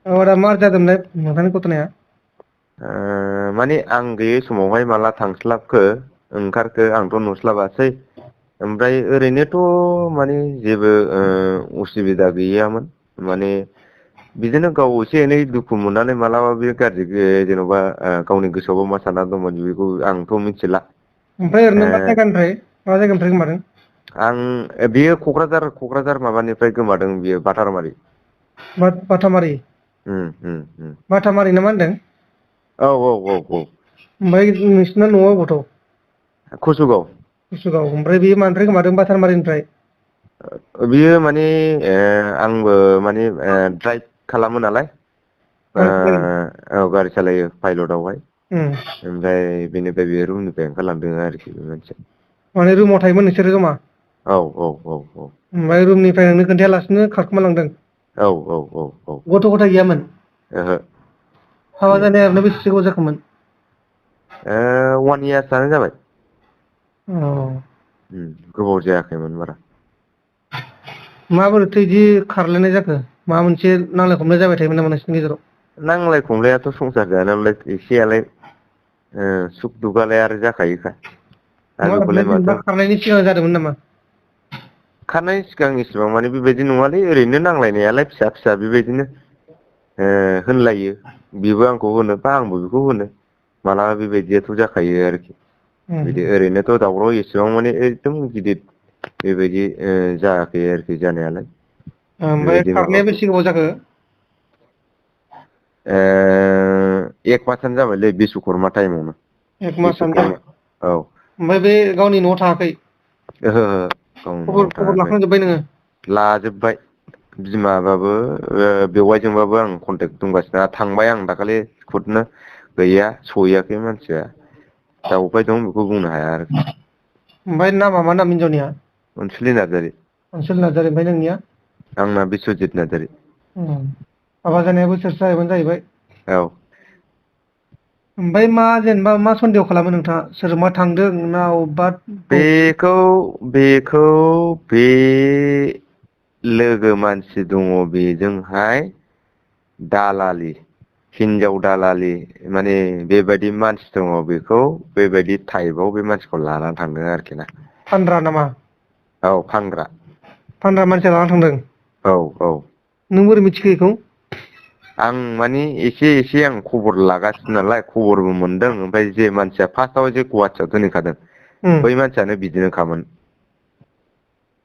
दा मा जादोंमोनलाय नोंथांनि घटनाया? माने आं गैयै समावहाय माला थांस्लाबखो ओंखारखो आंथ' नुस्लाबासै। ओमफ्राय ओरैनोथ' माने जेबो उसुबिदा गैयामोन। माने बिदिनो गाव एसे एनै दुखु मोननानै मालाबा बे गाज्रि जेन'बा गावनि गोसोआवबो मा सानना दंमोन बेखौ आंथ' मिथिला। ओमफ्राय ओरैनो मा जायगानिफ्राय गोमादों? बेयो क'क्राझार माबानिफ्राय गोमादों बियो बातारमारि। बातामारि बातामारि ना मा होनदों? औ औ औ औ। ओमफ्राय नोंसिना न'आ अबावथ'? कसुगाव। कुसुगाव ओमफ्राय बेयो मानिफ्राय गोमादों बातारमारिनिफ्राय? बियो माने आंबो माने ड्राइभ खालामो नालाय। गारि सालायो औ गारि सालायो पाइलटआवहाय। उम ओमफ्राय बेनिफ्राय बे रुमनिफ्राय ओंखारलांदों आरोखि बे मानसिया। माने रुमाव थायोमोन नोंसोरो जमा? औ औ औ औ। ओमफ्राय रुमनिफ्राय नोंनो खोन्थायालासिनो खारखोमा लांदों? औ औ औ औ। गथ' गथाय गैयामोन? ओहो हाबा गैया जानाया ओरैनो बेसेसो गोबाव जाखोमोन? 1 इयार्सआनो जाबाय। औ। गोबाव जायाखैमोन बारा। माबोरैथो बिदि खारलायनाय जाखो माबा मोनसे नांलाय खमलाय जाबाय थायोमोन नामा नोंसोरनि गेजेराव? नांलाय खमलायाथ' संसार जानायावलाय एसेयालाय सुख दुगालाय आरो जाखायोखा। दा नङा बेखौलाय ओरैनो माथो जेनेबा खारनायनि सिगां जादोंमोन नामा? खारनायनि सिगां इसिबां माने बेबायदि नङालै ओरैनो नांलायनायालाय फिसा फिसा बेबायदिनो होनलायो बेबो आंखौ होनो बा आंबो बेखौ होनो। मालाबा बेबायदियाथ' जाखायो आरोखि। उम बिदि ओरैनोथ' दावराव एसेबां माने एकदम गिदिर बेबायदि जायाखै आरोखि जानायालाय। ओमफ्राय बेबायदि खारनाया माबाखौ बेसे गोबाव जाखो? 1 मासआनो जाबायलै बिस्वकर्मा टाइमावनो। 1 मासआनो बिश्वकर्मा जाबाय औ ओमफ्राय बे गावनि न'आव थाङाखै? ओहो गावनि न'आव खबर थाङाखै लाखांजोब्बाय नोङो? लाजोबबाय। बिमाबाबो बेवाइजोंबाबो आं कन्टेक्ट दंगासिनो थांबाय आं दाखालि खुदनो। गैया सहैयाखै मानसिया दा अफाय दं बेखौ बुंनो हाया आरोखि। ओमफ्राय नामा मा नाम हिनजावनिया? अनसुलि नार्जारि। अनसुलि नार्जारि ओमफ्राय नोंनिया? आंना बिस्वजित नार्जारि। हाबा जानाया बोसोरसे जाहैबाय। औ। ओमफ्राय मा जेनेबा मा सन्देह खालामो नोंथाङा सोरजोंबा थांदों ना अबेबा बेखौ बे लोगो मानसि दङ बेजोंहाय दालालि हिनजाव दालालि माने बेबायदि मानसि दङ बेखौ बेबायदि टाइपआव बे मानसिखौ लानानै थांदों आरोखि ना। फानग्रा नामा? औ फानग्रा। फानग्रा मानसिया लाना थांदों? औ औ। नों बोरै मिथिखो बेखौ? आं माने एसे एसे आं खबर लागासिनो नालाय खबरबो मोनदों ओमफ्राय जे मानसिया फार्स्टआव जे गुवाहाटियाव दोनहैखादों बै मानसियानो बिदिनोखामोन।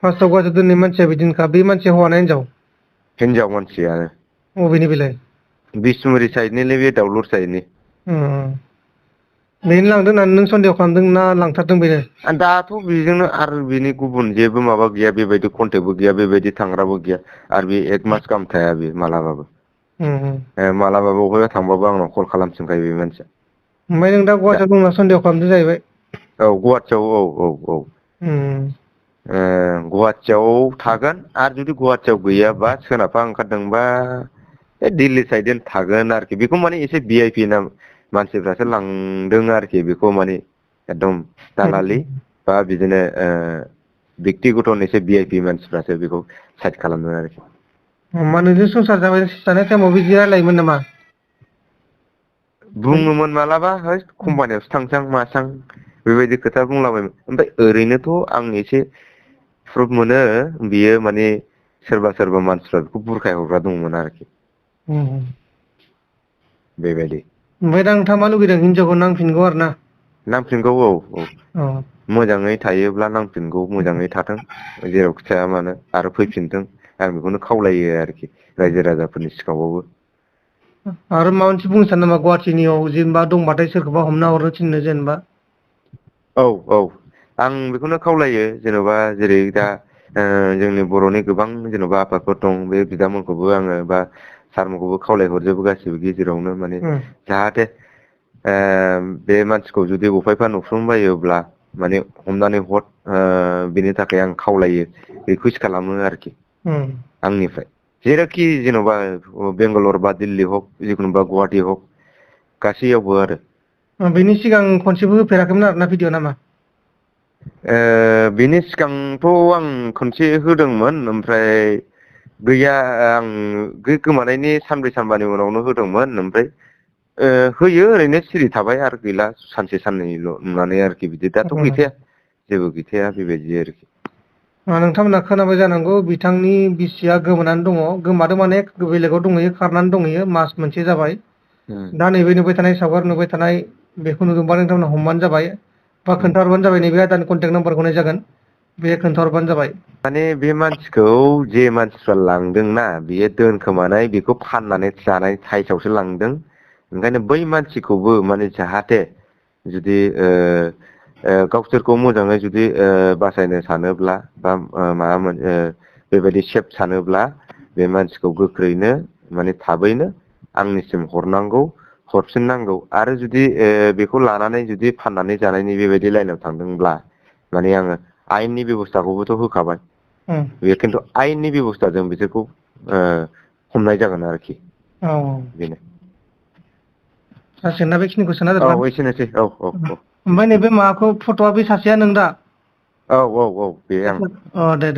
फार्स्टआव गुवाहाटियाव दोननाय मानसिया बिदिनोखा बे मानसिया हौवा ना हिनजाव? हिनजाव मानसियानो। अबेनि बेलाय? बिसमुरि साइडनिलै बे दावलुर साइडनि। बेनो लांदों होननानै नों सन्देह खालामदों ना लांथारदों बेनो? दाथ' बेजोंनो आरो बिनि गुबुन जेबो माबा गैया बेबायदि कन्टेक्टबो गैया बेबायदि थांग्राबो गैया। आरो बे 1 मास गाहाम थाया बे मालाबाबो। मालाबाबो बबेहायबा थांबाबो आंनाव कल खालामफिनखायो बे मानसिया। ओमफ्राय नों दा गुवाहाटियाव दं होनना सन्देह खालामदों जाहैबाय। औ गुवाहाटियाव औ औ औ। गुवाहाटियाव थागोन आरो जुदि गुवाहाटियाव गैयाबा सोनाबहा ओंखारदोंबा दिल्ली साइडजों थागोन आरोखि बेखौ माने एसे भि आइ पि ना मानसिफ्रासो लांदों आरोखि बेखौ माने एकदम दालालि बा बिदिनो बेक्तिगथ'नि एसे भि आइ पि मानसिफ्रासो बेखौ साइद खालामदों आरोखि। मा नोंजों संसार जानाय टाइमाव बिदि रायलायोमोन नामा? बुङोमोन मालाबा है कम्पानियावसो थांसां मासां बेबायदि खोथा बुंलाबायमोन ओमफ्राय ओरैनोथ' आं एसे प्रुफ मोनो बियो माने सोरबा सोरबा मानसिफ्रा बेखौ बुरखाय हरग्रा दंमोन आरोखि। बेबायदि। ओमफ्राय दा नोंथाङा मा लुगैदों हिनजावखौ नांफिनगौ आरो ना? नांफिनगौ औ औ मोजाङै थायोब्ला नांफिनगौ मोजाङै थाथों। जेरावखि थाया मानो आरो फैफिनथों आं बेखौनो खावलायो आरोखि रायजो राजाफोरनि सिगाङावबाबो। आरो माबा मोनसे बुंनो सानो नामा गुवाहाटिनियाव जेनेबा दंबाथाय सोरखौबा हमना हरनो थिननो जेनेबा? औ औ आं बेखौनो खावलायो जेन'बा जेरै दा जोंनि बर'नि गोबां जेन'बा आफादफोर दं बे बिदामोनखौबो आङो बा सारमोनखौबो खावलायहरजोबो गासिबो गेजेरावनो माने जाहाथे बे मानसिखौ जुदि बबेहायबा नुफ्लांबायोब्ला माने हमनानै हर बेनि थाखाय आं खावलायो रिकुइस्ट खालामो आरोखि। आंनिफ्राय जेरावखि जेन'बा बेंगालर बा दिल्ली हक जिखुनुबा गुवाहाटि हक गासैयावबो आरो। बेनि सिगां खनसेबो होफेराखैमोन आरोना भिडिअ नामा? बिनि सिगांथ' आं खनसे होदोंमोन ओमफ्राय गैया आं गोमानायनि सानब्रै सानबानि उनावनो होदोंमोन ओमफ्राय होयो ओरैनो सिरि थाबाय आरो गैला सानसे साननैल' नुनानै आरोखि बिदि दाथ' गैखाया जेबो गैखाया बेबायदि आरोखि नोंथांमोना खोनाबाय जानांगौ बिथांनि बिसिया गोमानानै दङ गोमादों माने बेलेगाव दंहैयो खारनानै दंहैयो मास मोनसे जाबाय दा नैबे नुबाय थानाय सावगारि नुबाय थानाय बेखौ नुदोंबा नोंथांमोना हमबानो जाबाय बा खोन्थाहरबानो जाबाय नैबे आदानि कन्टेक्ट नाम्बारखौ होनाय जागोन बे खोन्थाहरबानो जाबाय माने बे मानसिखौ जे मानसिफ्रा लांदोंना बियो दोनखोमानाय बेखौ फाननानै जानाय साइसआवसो लांदों ओंखायनो बै मानसिखौबो माने जाहाथे जुदि गावसोरखौ मोजाङै जुदि बासायनो सानोब्ला बा माबा बेबायदि सेफ सानोब्ला बे मानसिखौ गोख्रैनो माने थाबैनो आंनिसिम हरनांगौ हरफिननांगौ आरो जुदि बेखौ लानानै जुदि फाननानै जानायनि बेबायदि लाइनाव थांदोंब्ला माने आङो आयेननि बेब'स्थाखौबोथ' होखाबाय बे खिन्थु आयेननि बेब'स्थाजों बिसोरखौ हमनाय जागोन आरोखि औ बेनो जासिगोन ना बेखिनिखौ सोना औ दोनबानो एसेनोसै औ औ औ ओमफ्राय नैबे माबाखौ फट'आ बे सासेया नों दा औ औ औ बे आं दे